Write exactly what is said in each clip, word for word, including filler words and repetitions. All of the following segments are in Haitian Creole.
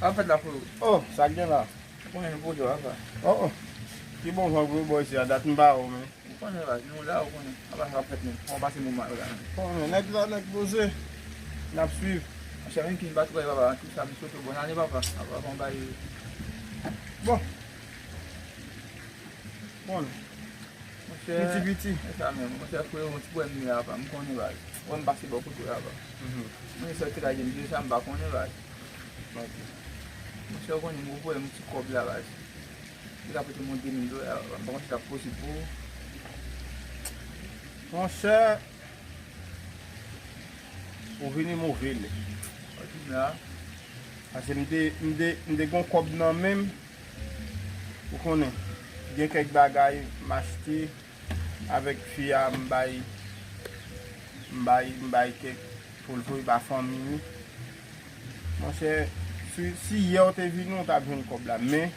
Sa fèt la, frero. Oh, sa k gen la? Ou konnen nou poze w apa. Oh, oh. Ki bon jan pou bò isi a, dat m pa wè w, men. Ou konnen, baz, nou la, ou konnen. Apa sa ap fèt, men. Fò w pase moman yo la, men. Bon, men, nèg la, nèg poze. N ap swiv. Monchè, men ki m pa twò, papa, an tou sa, m swete w bòn ane, papa. Apa, bon, bay. Bon. Bon. Monchè, piti, piti. Se sa menm. Monchè, frero, yon ti pwoblèm m ye apa. M konnen, baz. Wè m pase bò kote w apa. Mhm. Mwen sòti la, jem di sa, m pa konnen, baz. Ok. Monchè, ou konnen m gen pwoblèm ti kòb la, baz. Li ka pote m yon de mil dola, m pa konn si sa posib pou ou. Monchè, ou vini move lè. Ou di m la. Paske m te, m te, m te gon kòb nan men m. Ou konnen, gen kèk bagay m achte avèk fi a, m bay, m bay, m bay kèk pou l voye ba fanmi li. Monchè, si, si yè w te vini, w t ap jwenn kòb la. Men,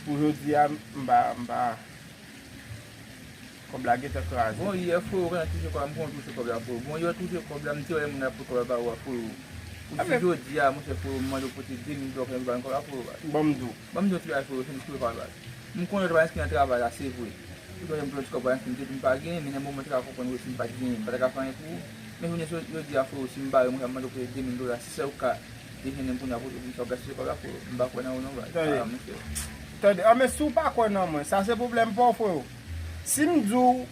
pou jodi a, m pa, m pa, kòb la gentan kraze. Bon, yè, frero, ou gentan touche kòb la, m konn touche kòb la, frero. Bon, yè, w touche kòb la, m te wè moun ap pote kòb la ba ou a, frero. Ou di jodi a, monchè, frero, m mande w pote de mil dola, ou pa ban m kòb la, frero, baz. Ban m di w. Ban m di w ti bagay, frero, se m sou pal, baz. M konnen w t ap enskri nan travay la, se vre. Ou t ap jwenn ti kòb pou enskri, m te di m pa genyen, men nan moman m te ka konprann wi si m pa t genyen, m pa ta ka fè anyen pou ou. Men jounen jodi a, frero, si m bare, monchè, m mande w pote de mil dola, si sèl ou ka dejennen m kounye a pou m sot gaspiye kòb la, frero, m pa kwè nan ou non, baz. Tande. Ah, monchè. Tande, ah, men si w pa kwè nan mwen, sa se pwoblèm pa w, frero. Si m di w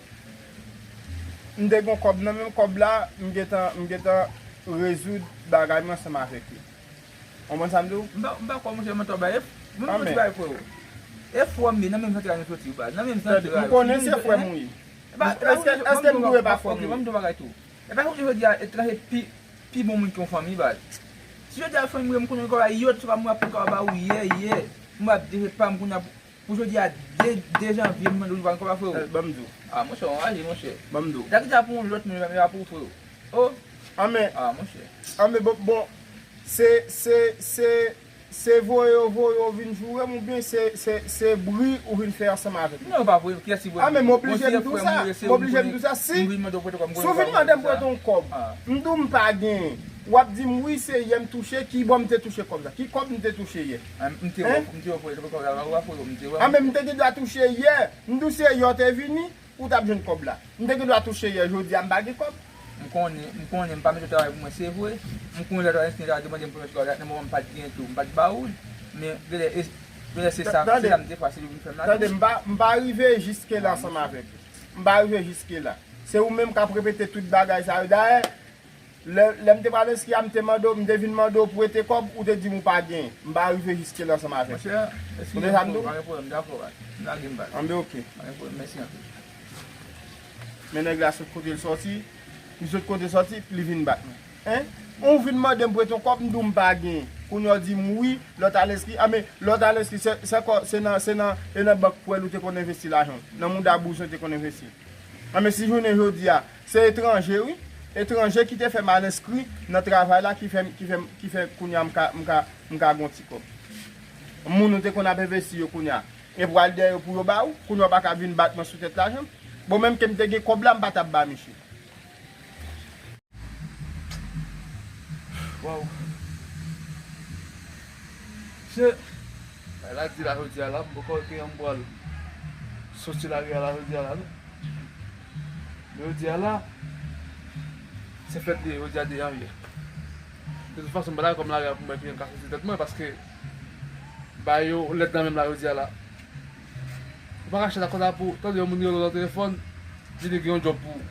m te gon kòb nan men m, kòb la, m gentan, m gentan rezoud bagay mwen ansanm avèk li. Konprann sa m di w? M pa, m pa kwè, monchè, mwen twò bay. Mwen, mwen ti bay, frero. E frè m ye, nan menm santi la nou soti, baz. Nan menm santi la. M konnen se frè m ou ye. Èske, èske m dwe pa frè m ou ye? Ban m di w bagay tou. E pa fòk jodi a etranje pi, pi bon moun ke yon fanmi, baz. Si jodi a fanmi m, m konnen kòb la, yòt, se pa mwen ap pran kòb la ba ou, yè, yè. Mwen ap deje pa m kounye a pou, pou jodi a de, de janvye, m mande w pa kòb la, frero. Eh, ban m di w. Ah, monchè, w anraje, monchè. Ban m di w. Sa ki ta pou yon lòt moun, men pa pou ou, frero. Oh. Ah, men. Ah, monchè. Ah, men bon, bon, se, se, se, se voye yo voye w vin joure m oubyen se, se, se bri ou vin fè ansanm avèk mwen? Non, pa vre, kiyès ki voye m? Ah, men m oblije m di w sa. M oblije m di w sa. Si, si w vin mande m prete yon kòb, m di w m pa genyen. W ap di m wi, se yè m touche, ki bò m te touche kòb la? Ki kòb m te touche yè? Ah, m te wè, m te wè, frero, m te wè. Ah, men m te gen dwa touche yè. M di w se yè w te vini. Ou t ap jwenn kòb la. M te gen dwa touche yè, jodi a m pa gen kòb. M konnen, m konnen m pa mete w travay pou mwen, se vre. M konnen lè w t al enskri, w t al demande m premye kòb la, nan moman m pa t gen tou, m pa t ba ou l. Men, genlè, e, genlè se sa, se sa m te fè, se li vin fè m la. Tande, m pa, m pa rive jiske la ansanm avèk ou. M pa rive jiske la. Se ou menm k ap repete tout bagay sa yo. Dayè, Lè, lè m te pral enskri a, m te mande w, m te vin mande w prete kòb, ou te di m ou pa genyen. M pa rive jiske la ansanm avèk ou. Monchè, si ou te sa m di w? Pa gen pwoblèm, dakò, baz. M lage m, baz. Anben, oke. Pa gen pwoblèm, mèsi anpil. Men nèg la sot kote l sòti, li sot kote l sòti, li vin bat mwen. Hein? Ou vin mande m prete yon kòb, m di w m pa genyen. Kounye a w di m wi, lè w t al enskri. A, men, lè w t al enskri, se, se kò, se nan, se nan, e nan bank Pwèl ou te konn envesti lajan w. Nan mouda Bouzwen ou te konn envesti. A, men si jounen jodi a, se etranje, wi. Etranje ki te fè m al enskri nan travay la, ki fè, ki fè, ki fè kounye a m ka, m ka, m ka gon ti kòb. Moun ou te konn ap envesti yo kounye a, e pral dèyè yo pou yo ba ou, kounye a w pa ka vin bat mwen sou tèt lajan. Bon, menm ke m te gen kòb la, m pa t ap ba misye. Waw. Se, bagay la di la jodi a la, m poko wè ki jan m pral soti lari a la jodi a la, non. Men jodi a la, se fèt li ye, jodi a de janvye. De tout fason, m pa dakò m lari a pou m wè ki jan m ka soti tèt mwen, paske ba yo lèd nan men m la jodi a la. Ou pa ka chita konsa pou tande yon moun rele w nan telefòn, di li gen yon djòb pou ou.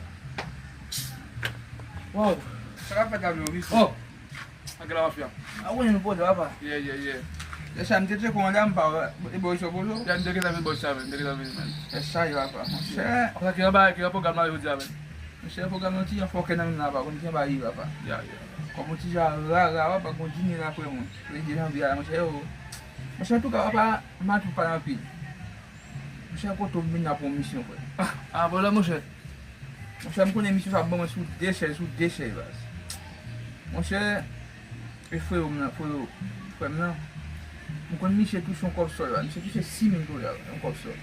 Waw. Sa k ap fèt la, Loris? Oh! Angle la mafya. A, ou konnen nou poze, papa. Yeah, yeah, yeah. Lè sa, m te tcheke w anlè a, m pa wè. E bò isi w poze w? Yeah, m te gentan vin bò isi a, men. M te gentan vin, men. Lè sa, papa. Monchè. Konsa ki anba, ki an pwogram la jodi a, men. Monchè, pwogram nan ti jan fòkè nan men m la, papa. Konn ki anba ye, papa. Yeah, yeah. Kòm yon ti jan rara, papa, gon dine la prè mwen. Premye janvye a, monchè, yo. Monchè, antouka, papa, m pa twò pale anpil. Monchè, kote w vin la pou yon misyon, frè? Ah, ah, vòlè, monchè. Monchè, m konnen misye sa ban mwen sou de chèz, sou de chèz, baz. Monchè, e frè m nan, frè, frè m nan, m konn misye touche yon kòb sòl la. Misye touche sis mil dola, yon kòb sòl.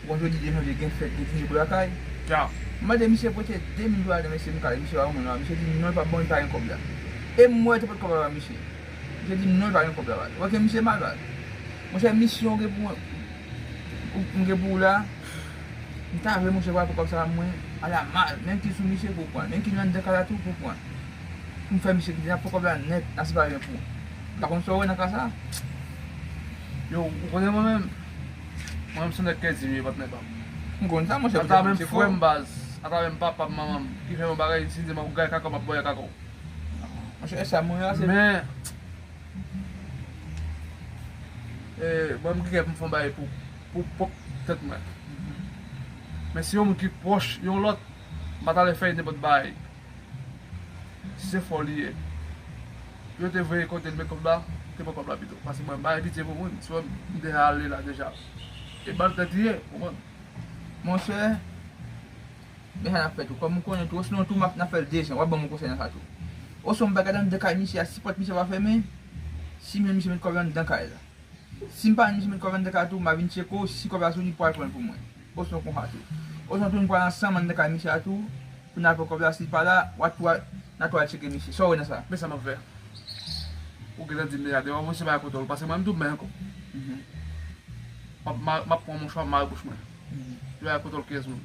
Bon, jodi de janvye gen fèt, gen dine pou lakay. Ya. M mande misye prete de mil dola, men se m kale misye pa ban mwen la. Misye di non, li p ap ban mwen, li pa gen kòb la. E m wè te pot kòb la ba misye. Misye di m non, li pa gen kòb la ba li. Ou wè ke misye mal ba li. Monchè, misyon gen pou mwen, ou, m gen pou ou la. M ta vle monchè w al pran kòb sa ba mwen, ala mal. Menm ki sou misye pou w pran l. Menm ki nan anndan kay la tou pou w pran l. Pou m fè misye kite n ap pran kòb la nèt, n ap separe pou ou. M pa konn sa w wè nan ka sa. Yo, ou konnen mwen menm? Mwen menm se nèg kè di m ye, patnè pa m. M konn sa, monchè, atravè m frè m baz, atravè m papa m, manman m, ki fè yon bagay, si di m ap gaye kaka, m ap bòyè kaka. Monchè, sa mwen a, se men, e, mwen m gen pou m fè yon bagay pou, pou pwòp tèt mwen. Men si yon moun ki pwòch yon lòt, m pa t ale fè nenpòt bagay. Si se fò li ye, yo te voye kote l met kòb la, te pran kòb la pito. Paske mwen m pa gen pitye pou moun, si w wè m deja ale la deja. E bal tèt li ye, ou konprann? Monchè, men sa n ap fè tou. Kòm ou konnen tou, osnon tou m ap, n ap fè l de jan, w ap ban m yon konsèy nan sa tou. Osnon m pa gade anndan kay misye a, si pòt misye pa fèmen, si m jwenn misye met kòb la anndan kay la. Si m pa jwenn misye met kòb la anndan kay la tou, m a vin tcheke w, si kòb la sou li, pou al pran l pou mwen. Osnon konsa tou. Osnon tou, nou pral ansanm anndan kay misye a tou, pou n al pran kòb la, si l pa la, w a tou al, n a tou al tcheke misye. Sa w wè nan sa? Men sa m ap fè. Ou gentan di m deja, devan mwen se bagay kote w, paske mwen m tou m bay ankò. Mhm. M ap, m ap, m ap pran mouchwa, m mare bouch mwen. Mhm. Se bagay kote w, kenz moun.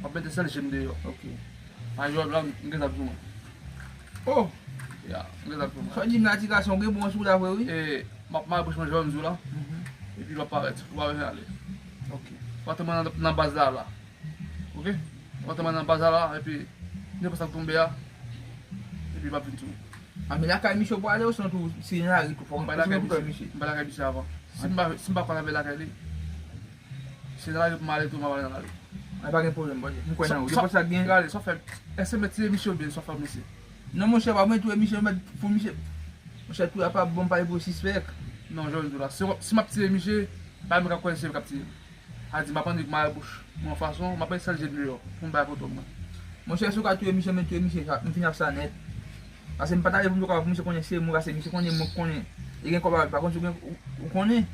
M ap mete sèl je m deyò. Ok. Majò la, m gen zam sou mwen. Oh! Ya, m gen zam sou mwen. Sa w di m la, ti gason, w gen bon sou la vre, wi. E, m ap mare bouch mwen, jan m di w la. Mhm. Epi l ap parèt, ou pa bezwen ale. Ok. Ou pa tanmen nan, nan baz la, la. Ok? Ou pa tanmen nan baz la, la, epi nenpòt sa k tonbe a, epi m ap vin sou ou. A, men lakay misye w prale, osnon tou, si nan lari tou, fò m, m bay lakay misye, m bay lakay misye avan. Si m pa, si m pa konn avè lakay li, si nan lari pou m ale tou, m ap ale nan lari. A, pa gen pwoblèm, bòdye. M kwè nan ou. Nenpòt sa k gen. Gade, sa w fè, èske mèt tiye misye oubyen sa w fè misye? Non, monchè, pa mwen touye misye, mèt fou misye. Monchè, touye a pa bon, m pale pou sispèk. Non, jan w di la. Si, si m ap tiye misye, pa mwen k ap konnen se mwen k ap tiye l. A di, m ap annik mare bouch mwen yon fason, m ap mete sèl je m deyò pou m bay foto mwen. Monchè, si w ka touye misye, men touye misye, m fini ap sa nèt. Paske m pa ta vle pou m te kapab pou misye konnen se mwen, paske misye konnen mwen konnen. Li gen kòb avè l, pa konn si w gen, ou, ou konnen.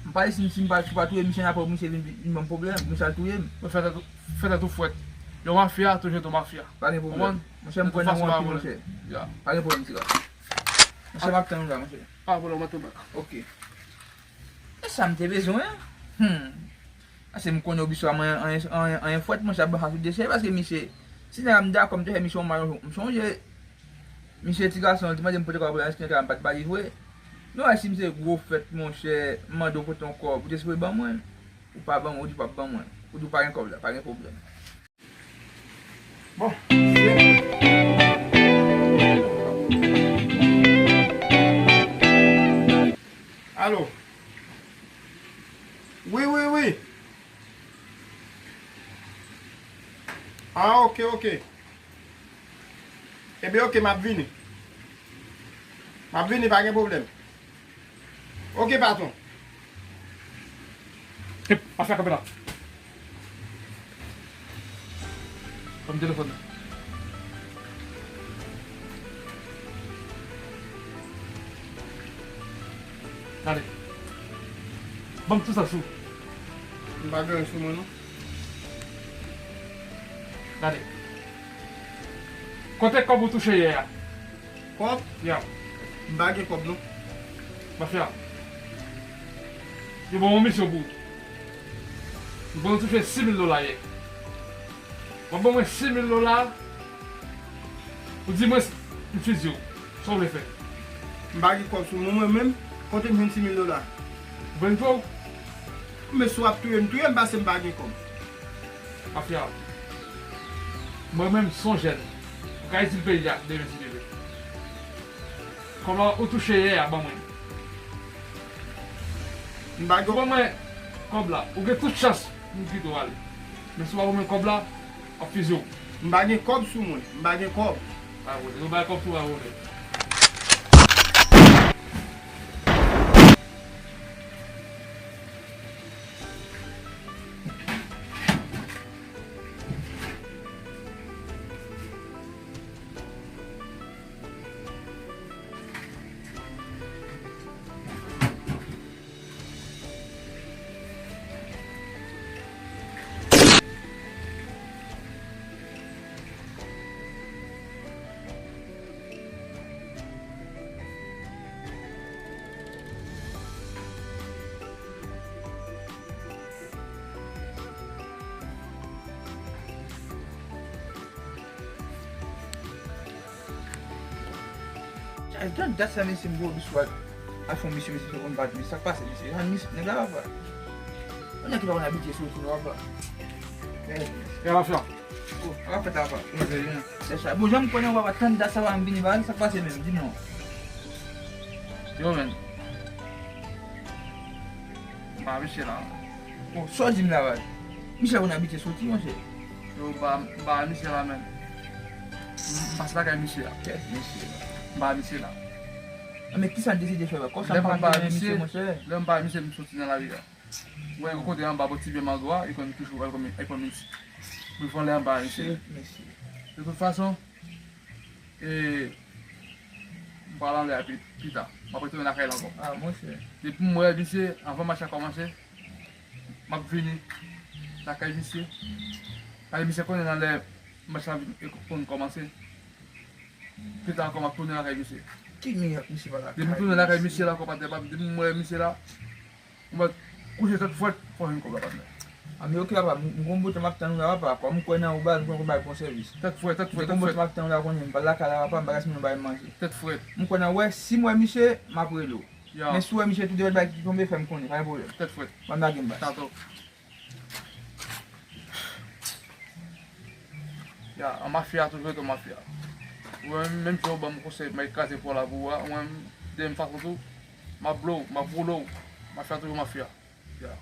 M pale si, si m pa, si w pa touye misye, apre misye vin, vin ban m pwoblèm, misye al touye m. Fè tèt ou, fè tèt ou frèt. Yon mafya toujou ret yon mafya. Pa gen pwoblèm. Konprann? Monchè, m kwè nan ou anpil, monchè. Ya. Pa gen pwoblèm, ti gason. Monchè, m ap tann ou la, monchè. Pa gen pwoblèm, m ap tann ou. Ok. E sa m te bezwen an. Hmm. Paske m konnen w biswa mwen anyen, anyen, anyen fwèt, monchè, ap ban sa sou desè, paske misye, si nèg la m dakò, m te fè misye yon mal yon jou. M sonje, misye ti gason, li te mande m pote kòb la, èske m pa t ba li vre? Nou wè si misye gwo fèt, monchè, m mande w pote yon kòb, ou te sipoze ban mwen, ou pa ban mwen, ou di w p ap ban mwen, ou di w pa gen kòb la, pa gen pwoblèm. Bon, se. Alo. Wi, wi, wi. Ah, ok, ok. Ebyen, ok, m ap vini. M ap vini, pa gen pwoblèm. Ok, patwon. Ep, pa fè kanpe la. Ban m telefòn nan. Gade. Ban m tout sa sou. M pa gen anyen sou mwen, non. Gade. Kote kòb ou touche yè a? Kòb? Ya. M pa gen kòb, non. Mafya. Yo ban yon misyon pou ou. Ou konn touche sis mil dola yè. W ap ban mwen sis mil dola. Ou di mwen, m fizye w. Sa w vle fè? M pa gen kòb sou mwen, mwen menm. Kote m jwenn sis mil dola? Ou vle m touye w? Men si w ap touye m, touye m, paske m pa gen kòb. Mafya. Mwen menm, m se yon jèn. Ou ka itil peyi a, demen si Dye vle. Kòb la ou touche yè a, ban mwen. M pa gen. Ou ban mwen kòb la, ou gen tout chans pou m kite w ale. Men si w pa ban mwen kòb la, m ap fizye w. M pa gen kòb sou mwen, m pa gen kòb. Pa vole, yo bay kòb tou, pa vole. Ay, tann dat sa, mesye, m gwo dous wad. Al fè yon misye, mesye, fè konn bat, mesye, sa k pase, mesye? Jan misye, nèg la, papa. Yon nèg ki pa konn abitye soti, non, papa. Yes, mesye. Ya, mafya. Oh, sa k ap fèt la, papa? Mwen fè byen. Lè sa. Bon, jan m konnen w, papa, tann dat sa, papa, m vini, papa, sa k pase menm? Di m non. Yo, men. M pa misye la. Bon, sa w di m la, papa? Misye la konn abitye soti, monchè. Yo, m pa, m pa misye la, menm. M, m pase lakay misye a. Kèt, mesye. M pa misye la. A, men kisa l deside fè, papa? Kòm sa m pa renmen misye, monchè. Lè m pa misye, m soti nan lari a. Mwen, yon kote anba bò ti byen mango a, e konn toujou, e konn, e konn miti. Mwen fè lè anba misye. Mesye, mesye. De tout fason, e, m pral anlè a pi, pita. M ap retounen lakay la ankò. Ah, monchè. Depi m wè misye, anvan match la kòmanse, m ap vini lakay misye. Paske misye konnen nan lè match la vin, e, konn kòmanse. Pita ankò, m ap tounen lakay misye. Ki mirak misye pa lakay misye? Depi m tounen lakay misye la ankò, patnè pa m, depi m wè misye la, m ap kouche tèt frèt, fò jwenn kòb la, patnè. A, men oke, papa, m, m gon bout tan m ap tann ou la, papa. Kòm m kwè nan ou, baz, m kwè m konn ba l bon sèvis. Tèt frèt, tèt frèt, tèt frèt. Depi m gon bout tan m ap tann ou la, konnen m pa lakay la, papa, m pa ka sinon ba l manje. Tèt frèt. M kwè nan, wè, si m wè misye, m ap rele w. Ya. Men si w wè misye, tout de lòt bagay ki tonbe, fè m konnen, pa gen pwoblèm. Tèt frèt. Ban m lage m, baz. Tato. Ya, an mafya toujou rete an mafya. Ou wè, menm jan w ban m konsèy, m al kraze po la pou ou a, ou wè, menm fason tou, m ap blow, m ap woulo, mafya toujou mafya. Ya.